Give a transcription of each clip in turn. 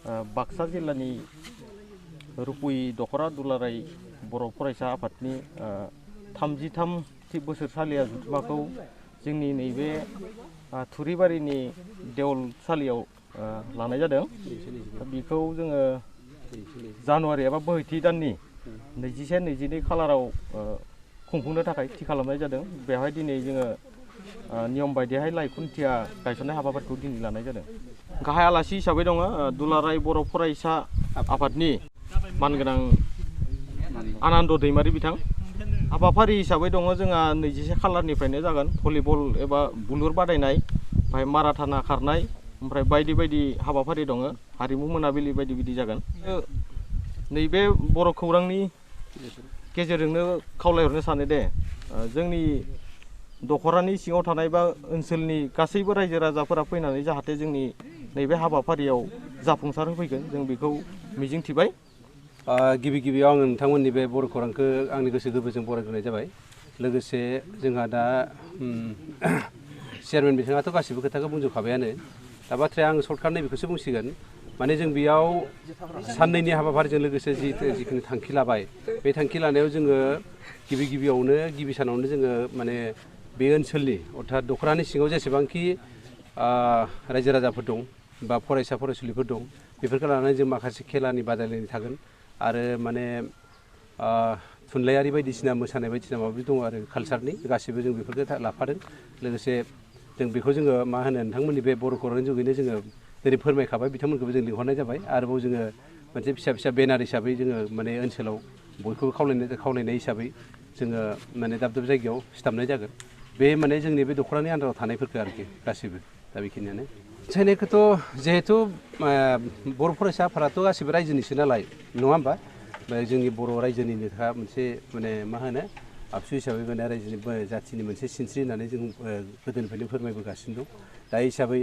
बाक्सा जिल्लानि रुपुई दखरा दुलाराय बर' फरायसा आफादनि 33थि बोसोरसालिया जथुम्माखौ जोंनि नैबे थुरिबारिनि देवलसालियाव लानाय जादों। बेखौ जोङो जानुवारि एबा बोहैथि दाननि 21-22 खालाराव खुंफुंनो थाखाय थि खालामनाय जादों। बेवहाय दिनै जोङो नियम बायदिहाय लाइ खुन्थिया गायसननाय हाबाफारिखौ दिनै लानाय जादों। गाहाय आलासि हिसाबै दङ दुलाराय बर' फरायसा आफादनि मानगोनां आनन्द दैमारि बिथां। हाबाफारि हिसाबै दङ जोंहा 21 खालारनिफ्रायनो जागोन भलिबल एबा बुलुर बादायनाय, ओमफ्राय माराथन खारनाय, ओमफ्राय बायदि बायदि हाबाफारि दङ, हारिमु मोनाबिलि बायदि बायदि जागोन। नैबे बर' खौरांनि गेजेरजोंनो खावलायहरनो सानो दे जोंनि दखरानि सिङाव थानाय बा ओनसोलनि गासैबो रायजो राजाफोरा फैनानै जाहाथे जोंनि नैबे हाबाफारियाव जाफुंसार होफैगोन जों बेखौ मिजिंथिबाय। गिबि गिबियाव आं नोंथांमोननि बे बर' खौरांखौ आंनि गोसो गोरबोजों बरायग्रोनाय जाबाय। लोगोसे जोंहा दा चेयारमेन बिथाङाथ' गासिबो खोथाखौ बुंजोबखाबायानो। दा बाथ्राया आं सर्टकाट नैबेखौसो बुंसिगोन। माने जों बेयाव साननैनि हाबाफारिजों लोगोसे जिखिनि थांखि लाबाय, बे थांखि लानायाव जोङो गिबि सानावनो जोङो माने बे ओनसोलनि अर्थात दखरानि सिङाव जेसेबांखि रायजो राजाफोर दं बा फरायसा फरायसुलिफोर दं, बेफोरखौ लानानै जों माखासे खेलानि बादायलायनाय थागोन आरो माने थुनलाइयारि बायदिसिना मोसानाय बायदिसिना माबा दङ आरो कालसारनि गासिबो जों बेफोरखौ लाफादों। लोगोसे जों बेखौ जोङो मा होनो नोंथांमोननि बे बर' खौरांनि जुगैनो जोङो दिनै फोरमायखाबाय, बिथांमोनखौबो जों लिंहरनाय जाबाय। आरोबाव जोङो मोनसे फिसा फिसा बेनार हिसाबै जोङो माने ओनसोलाव बयखौबो खावलायनाय हिसाबै जोङो माने दाब दाब जायगायाव सिथाबनाय जागोन। बे माने जोंनि बे दखरानि आन्दाराव थानायफोरखौ आरोखि गासिबो। दा बेखिनियानो सायनायखौथ' जिहेथु बर' फरायसा आफादाथ' गासिबो रायजोनिसो नालाय, नङा होमबा? जोंनि बर' रायजोनिनोखा मोनसे माने मा होनो आबसु हिसाबै माने रायजोनि जाथिनि मोनसे सिनस्रि होननानै जों गोदोनिफ्रायनो फोरमायबोगासिनो दं। दा हिसाबै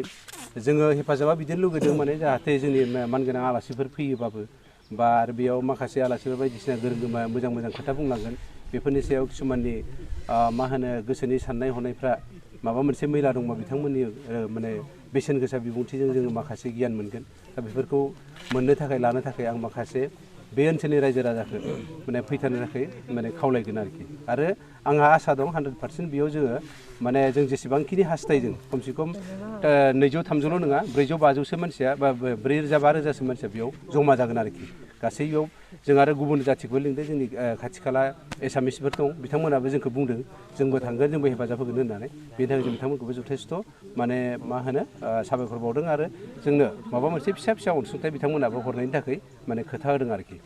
जोङो हेफाजाबा बिदिनो लुगैदों माने जाहाथे जोंनि मानगोनां आलासिफोर फैयोबाबो बा आरो बेयाव माखासे आलासिफोर बायदिसिना गोरों मोजां मोजां खोथा बुंलांगोन, बेफोरनि सायाव किसुमाननि मा होनो गोसोनि साननाय हनायफ्रा माबा मोनसे मैला दंबा बिथांमोननि माने बेसेन गोसा बिबुंथिजों जोङो माखासे गियान मोनगोन। दा बेफोरखौ मोननो थाखाय लानो थाखाय आं माखासे बे ओनसोलनि रायजो राजाखौ माने फैथारनो थाखाय माने खावलायगोन आरोखि। आरो आंहा आसा दं 100% बेयाव जोङो माने जों जेसेबांखिनि हास्थायदों खमसे खम 200-300ल' नङा 400-500सो मानसिया बा 4,000-5,000सो मानसिया बेयाव जमा जागोन आरोखि। गासै बेयाव जों आरो गुबुन जाथिखौबो लिंदों, जोंनि खाथि खाला एसामिसफोर दं, बिथांमोनाबो जोंखौ बुंदों जोंबो थांगोन जोंबो हेफाजाब होगोन होननानै। बेनि थाखाय जों बिथांमोनखौबो जथेस्थ' माने मा होनो साबायखर बावदों आरो जोंनो माबा मोनसे फिसा फिसा अनसुंथाइ बिथांमोनाबो हरनायनि थाखाय माने खोथा होदों आरोखि।